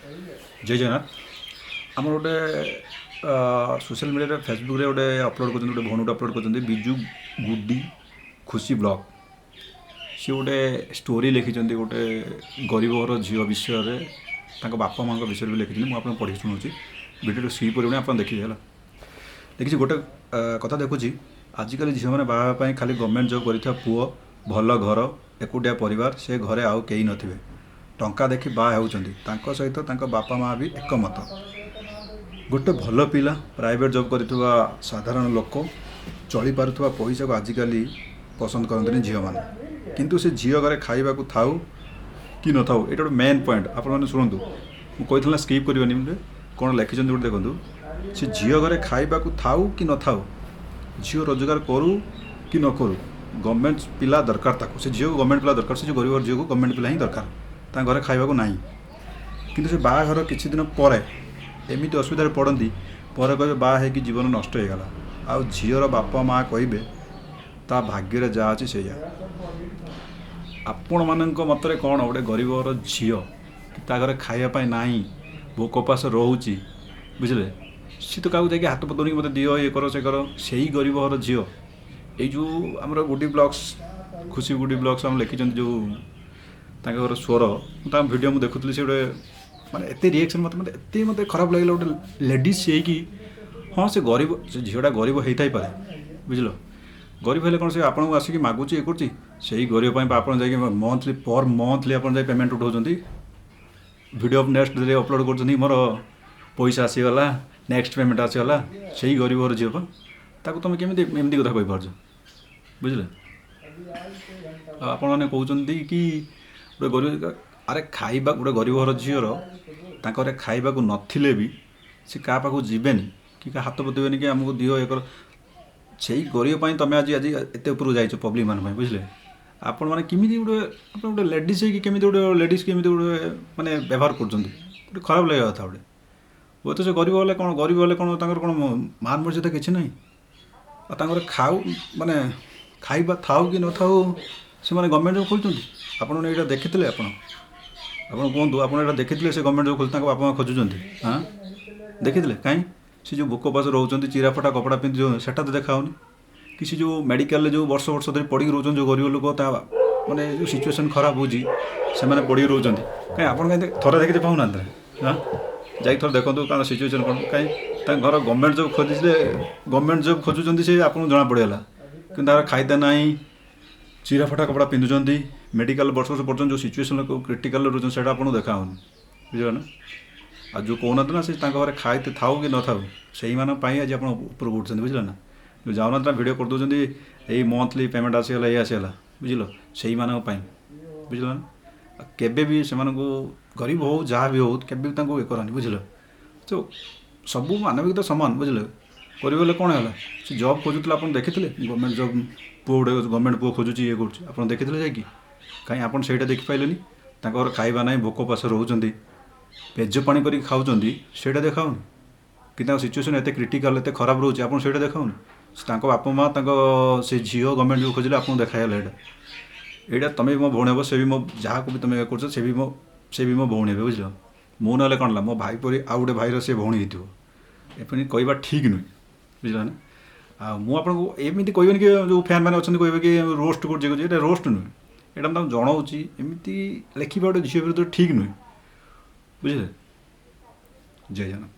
ଜୟ ଜଗନ୍ନାଥ। ଆମର ଗୋଟେ ସୋସିଆଲ ମିଡ଼ିଆରେ, ଫେସବୁକ୍ରେ ଗୋଟେ ଅପଲୋଡ଼ କରିଛନ୍ତି, ଗୋଟେ ଭଉଣୀ ଗୋଟେ ଅପଲୋଡ଼ କରିଛନ୍ତି, ବିଜୁ ଗୁଡି ଖୁସି ବ୍ଲଗ୍। ସିଏ ଗୋଟେ ଷ୍ଟୋରି ଲେଖିଛନ୍ତି ଗୋଟେ ଗରିବ ଘର ଝିଅ ବିଷୟରେ, ତାଙ୍କ ବାପା ମାଆଙ୍କ ବିଷୟରେ ବି ଲେଖିଛନ୍ତି। ମୁଁ ଆପଣଙ୍କୁ ପଢ଼ିକି ଶୁଣାଉଛି। ଭିଡ଼ିଓଟି ସ୍କିପ୍ କରିବେନି, ଆପଣ ଦେଖିବେ, ହେଲା। ଦେଖିଛି ଗୋଟେ କଥା ଦେଖୁଛି, ଆଜିକାଲି ଝିଅମାନେ ବାହା ହେବା ପାଇଁ ଖାଲି ଗଭର୍ଣ୍ଣମେଣ୍ଟ ଜବ୍ କରିଥିବା ପୁଅ, ଭଲ ଘର, ଏକୁଟିଆ ପରିବାର, ସେ ଘରେ ଆଉ କେହି ନଥିବେ, ଟଙ୍କା ଦେଖି ବାହା ହେଉଛନ୍ତି। ତାଙ୍କ ସହିତ ତାଙ୍କ ବାପା ମାଆ ବି ଏକମତ। ଗୋଟେ ଭଲ ପିଲା, ପ୍ରାଇଭେଟ୍ ଜବ୍ କରିଥିବା ସାଧାରଣ ଲୋକ, ଚଳିପାରୁଥିବା ପଇସାକୁ ଆଜିକାଲି ପସନ୍ଦ କରନ୍ତିନି ଝିଅମାନେ। କିନ୍ତୁ ସେ ଝିଅ ଘରେ ଖାଇବାକୁ ଥାଉ କି ନଥାଉ। ଏଇଟା ଗୋଟେ ମେନ୍ ପଏଣ୍ଟ, ଆପଣମାନେ ଶୁଣନ୍ତୁ। ମୁଁ କହିଥିଲି ନା ସ୍କିପ୍ କରିବେନି ବୋଲି। କ'ଣ ଲେଖିଛନ୍ତି ଗୋଟେ ଦେଖନ୍ତୁ। ସେ ଝିଅ ଘରେ ଖାଇବାକୁ ଥାଉ କି ନଥାଉ, ଝିଅ ରୋଜଗାର କରୁ କି ନ କରୁ, ଗଭର୍ଣ୍ଣମେଣ୍ଟ ପିଲା ଦରକାର ତାକୁ। ସେ ଝିଅକୁ ଗଭର୍ଣ୍ଣମେଣ୍ଟ ପିଲା ଦରକାର। ସେ ଯେଉଁ ଗରିବ ଝିଅକୁ ଗଭର୍ଣ୍ଣମେଣ୍ଟ ପିଲା ହିଁ ଦରକାର, ତାଙ୍କ ଘରେ ଖାଇବାକୁ ନାହିଁ। କିନ୍ତୁ ସେ ବାହାଘର କିଛି ଦିନ ପରେ ଏମିତି ଅସୁବିଧାରେ ପଡ଼ନ୍ତି, ପରେ କହିବେ ବାହା ହେଇକି ଜୀବନ ନଷ୍ଟ ହେଇଗଲା। ଆଉ ଝିଅର ବାପା ମାଆ କହିବେ ତା ଭାଗ୍ୟରେ ଯାହା ଅଛି ସେଇଆ। ଆପଣମାନଙ୍କ ମତରେ କ'ଣ ଗୋଟେ ଗରିବର ଝିଅ କି ତା ଘରେ ଖାଇବା ପାଇଁ ନାହିଁ, ଭୋକ ଉପାସ ରହୁଛି, ବୁଝିଲେ, ସିଏ ତ କାହାକୁ ଯାଇକି ହାତ ପତୁନି କି ମୋତେ ଦିଅ, ଇଏ କର, ସେ କର। ସେଇ ଗରିବ ଘର ଝିଅ, ଏଇ ଯେଉଁ ଆମର ଗୁଡ଼ି ବ୍ଲଗ୍ସ, ଖୁସି ଗୁଡ଼ି ବ୍ଲଗ୍ସ ଆମ ଲେଖିଛନ୍ତି, ଯେଉଁ ତାଙ୍କ ଘର ସ୍ୱର, ମୁଁ ତାଙ୍କ ଭିଡ଼ିଓ ମୁଁ ଦେଖୁଥିଲି। ସେ ଗୋଟେ ମାନେ ଏତେ ରିଆକ୍ସନ୍ ମୋତେ ମୋତେ ଏତେ ମୋତେ ଖରାପ ଲାଗିଲା। ଗୋଟେ ଲେଡ଼ିଜ୍ ହେଇକି, ହଁ, ସେ ଗରିବ, ସେ ଝିଅଟା ଗରିବ ହେଇଥାଇପାରେ, ବୁଝିଲ। ଗରିବ ହେଲେ କ'ଣ ସେ ଆପଣଙ୍କୁ ଆସିକି ମାଗୁଛି, ଇଏ କରୁଛି? ସେଇ ଗରିବ ପାଇଁ ଆପଣ ଯାଇକି ମନ୍ଥଲି, ପର୍ ମନ୍ଥଲି ଆପଣ ଯାଇ ପେମେଣ୍ଟ ଉଠାଉଛନ୍ତି, ଭିଡ଼ିଓ ନେକ୍ସଟ ଡେ ଅପଲୋଡ଼ କରୁଛନ୍ତି, ମୋର ପଇସା ଆସିଗଲା, ନେକ୍ସଟ ପେମେଣ୍ଟ ଆସିଗଲା। ସେଇ ଗରିବ ଘର ଝିଅ ପା, ତାକୁ ତୁମେ କେମିତି ଏମିତି କଥା କହିପାରୁଛ, ବୁଝିଲେ? ଆଉ ଆପଣମାନେ କହୁଛନ୍ତି କି ଗୋଟେ ଗରିବ, ଆରେ ଖାଇବା, ଗୋଟେ ଗରିବ ଘର ଝିଅର ତାଙ୍କ ଘରେ ଖାଇବାକୁ ନଥିଲେ ବି ସେ କାହା ପାଖକୁ ଯିବେନି କି କାହା ହାତ ପତିବେନି କି ଆମକୁ ଦିଅ, ଇଏ କର। ସେଇ ଗରିବ ପାଇଁ ତୁମେ ଆଜି ଆଜି ଏତେ ଉପରକୁ ଯାଇଛ ପବ୍ଲିକ୍ ମାନଙ୍କ ପାଇଁ, ବୁଝିଲେ? ଆପଣମାନେ କେମିତି ଗୋଟେ, ଆପଣ ଗୋଟେ ଲେଡ଼ିଜ୍ ହେଇକି କେମିତି ଗୋଟେ ଲେଡ଼ିଜ୍ କେମିତି ଗୋଟେ ମାନେ ବ୍ୟବହାର କରୁଛନ୍ତି? ଗୋଟେ ଖରାପ ଲାଗିବା କଥା ଗୋଟେ। ହୁଏତ ସେ ଗରିବ ହେଲେ କ'ଣ, ଗରିବ ହେଲେ କ'ଣ ତାଙ୍କର କ'ଣ ମାନ ମର୍ଯ୍ୟାଦା କିଛି ନାହିଁ? ଆଉ ତାଙ୍କର ଖାଉ ମାନେ ଖାଇବା ଥାଉ କି ନଥାଉ ସେମାନେ ଗଭର୍ଣ୍ଣମେଣ୍ଟ ଜବ୍ ଖୋଜୁଛନ୍ତି। ଆପଣ ଏଇଟା ଦେଖିଥିଲେ? ଆପଣ ଆପଣ କୁହନ୍ତୁ, ଆପଣ ଏଇଟା ଦେଖିଥିଲେ? ସେ ଗଭର୍ଣ୍ଣମେଣ୍ଟ ଜବ୍ ଖୋଜୁ ତାଙ୍କ ବାପା ମା ଖୋଜୁଛନ୍ତି, ହଁ, ଦେଖିଥିଲେ? କାହିଁ ସେ ଯେଉଁ ଭୋକ ଉପାସ ରହୁଛନ୍ତି, ଚିରା ଫଟା କପଡ଼ା ପିନ୍ଧି, ସେଟା ତ ଦେଖାହେଉନି। କି ସେ ଯେଉଁ ମେଡ଼ିକାଲରେ ଯେଉଁ ବର୍ଷ ବର୍ଷ ଧରି ପଡ଼ିକି ରହୁଛନ୍ତି, ଯେଉଁ ଗରିବ ଲୋକ, ତା ମାନେ ଯେଉଁ ସିଚୁଏସନ୍ ଖରାପ ହେଉଛି, ସେମାନେ ପଡ଼ିକି ରହୁଛନ୍ତି, କାହିଁ ଆପଣ କାହିଁ ଥରେ ଦେଖିତେ ପାଉନାହାନ୍ତି? ହଁ, ଯାଇକି ଥରେ ଦେଖନ୍ତୁ କାରଣ ସିଚୁଏସନ୍ କ'ଣ। କାହିଁ ତାଙ୍କ ଘର ଗଭର୍ଣ୍ଣମେଣ୍ଟ ଜବ୍ ଖୋଜିଥିଲେ, ଗଭର୍ଣ୍ଣମେଣ୍ଟ ଜବ୍ ଖୋଜୁଛନ୍ତି, ସେ ଆପଣଙ୍କୁ ଜଣାପଡ଼ିଗଲା। କିନ୍ତୁ ତାଙ୍କର ଖାଇତେ ନାହିଁ, ଚିରା ଫଟା କପଡ଼ା ପିନ୍ଧୁଛନ୍ତି, ମେଡ଼ିକାଲ ବର୍ଷ ବର୍ଷ ପର୍ଯ୍ୟନ୍ତ ଯେଉଁ ସିଚୁଏସନ୍ କ୍ରିଟିକାଲରେ ରହୁଛନ୍ତି, ସେଇଟା ଆପଣଙ୍କୁ ଦେଖାହେଉନି, ବୁଝିଲ ନା? ଆଉ ଯେଉଁ କହୁନାହାନ୍ତି ନା, ସେ ତାଙ୍କ ଘରେ ଖାଇତେ ଥାଉ କି ନଥାଉ, ସେଇମାନଙ୍କ ପାଇଁ ଆଜି ଆପଣ ଉପରକୁ ଉଠୁଛନ୍ତି, ବୁଝିଲ ନା? ଯେଉଁ ଯାଉନାହାନ୍ତି ନା ଭିଡ଼ିଓ କରିଦେଉଛନ୍ତି, ଏଇ ମନ୍ଥଲି ପେମେଣ୍ଟ ଆସିଗଲା, ଏଇ ଆସିଗଲା, ବୁଝିଲ, ସେଇମାନଙ୍କ ପାଇଁ, ବୁଝିଲ ନା? ଆଉ କେବେ ବି ସେମାନଙ୍କୁ, ଗରିବ ହଉ ଯାହା ବି ହଉ, କେବେ ବି ତାଙ୍କୁ ଇଏ କରନି, ବୁଝିଲ? ତ ସବୁ ମାନବିକତା ସମାନ, ବୁଝିଲେ? ଗରିବ ହେଲେ କ'ଣ ହେଲା? ସେ ଜବ୍ ଖୋଜୁଥିଲା, ଆପଣ ଦେଖିଥିଲେ? ଗଭର୍ଣ୍ଣମେଣ୍ଟ ଜବ୍ ପୁଅ, ଗୋଟେ ଗଭର୍ଣ୍ଣମେଣ୍ଟ ପୁଅ ଖୋଜୁଛି, ଇଏ କରୁଛି, ଆପଣ ଦେଖିଥିଲେ ଯାଇକି? କାହିଁ ଆପଣ ସେଇଟା ଦେଖିପାରିଲେନି? ତାଙ୍କ ଘର ଖାଇବା ନାହିଁ, ଭୋକ ଉପାସ ରହୁଛନ୍ତି, ପେଜ ପାଣି କରିକି ଖାଉଛନ୍ତି, ସେଇଟା ଦେଖାଉନି କି? ତାଙ୍କ ସିଚୁଏସନ୍ ଏତେ କ୍ରିଟିକାଲ୍, ଏତେ ଖରାପ ରହୁଛି, ଆପଣ ସେଇଟା ଦେଖାଉନି? ତାଙ୍କ ବାପା ମା, ତାଙ୍କ ସେ ଝିଅ ଗଭର୍ଣ୍ଣମେଣ୍ଟ ଜବ୍ ଖୋଜିଲେ ଆପଣଙ୍କୁ ଦେଖାଗଲା ଏଇଟା। ଏଇଟା ତୁମେ ବି ମୋ ଭଉଣୀ ହେବ, ସେ ବି ମୋ, ଯାହାକୁ ବି ତୁମେ କରୁଛ, ସେ ବି ମୋ ଭଉଣୀ ହେବେ, ବୁଝିଲ? ମୁଁ ନହେଲେ କ'ଣ ହେଲା, ମୋ ଭାଇ ପରି ଆଉ ଗୋଟେ ଭାଇର ସେ ଭଉଣୀ ହେଇଥିବ। ଏପରି କହିବା ଠିକ୍ ନୁହେଁ, ବୁଝିଲ ନା? ଆଉ ମୁଁ ଆପଣଙ୍କୁ ଏମିତି କହିବେନି କି ଯେଉଁ ଫ୍ୟାନ୍ ମାନେ ଅଛନ୍ତି କହିବେ କି ରୋଷ୍ଟ କରୁଛି, କରୁଛି। ଏଇଟା ରୋଷ୍ଟ ନୁହେଁ, ଏଇଟା ମୁଁ ତାଙ୍କୁ ଜଣାଉଛି। ଏମିତି ଲେଖିବା ଗୋଟେ ଝିଅ ବିରୁଦ୍ଧରେ ଠିକ୍ ନୁହେଁ, ବୁଝିଲେ? ଜୟ ଜଗନ୍ନାଥ।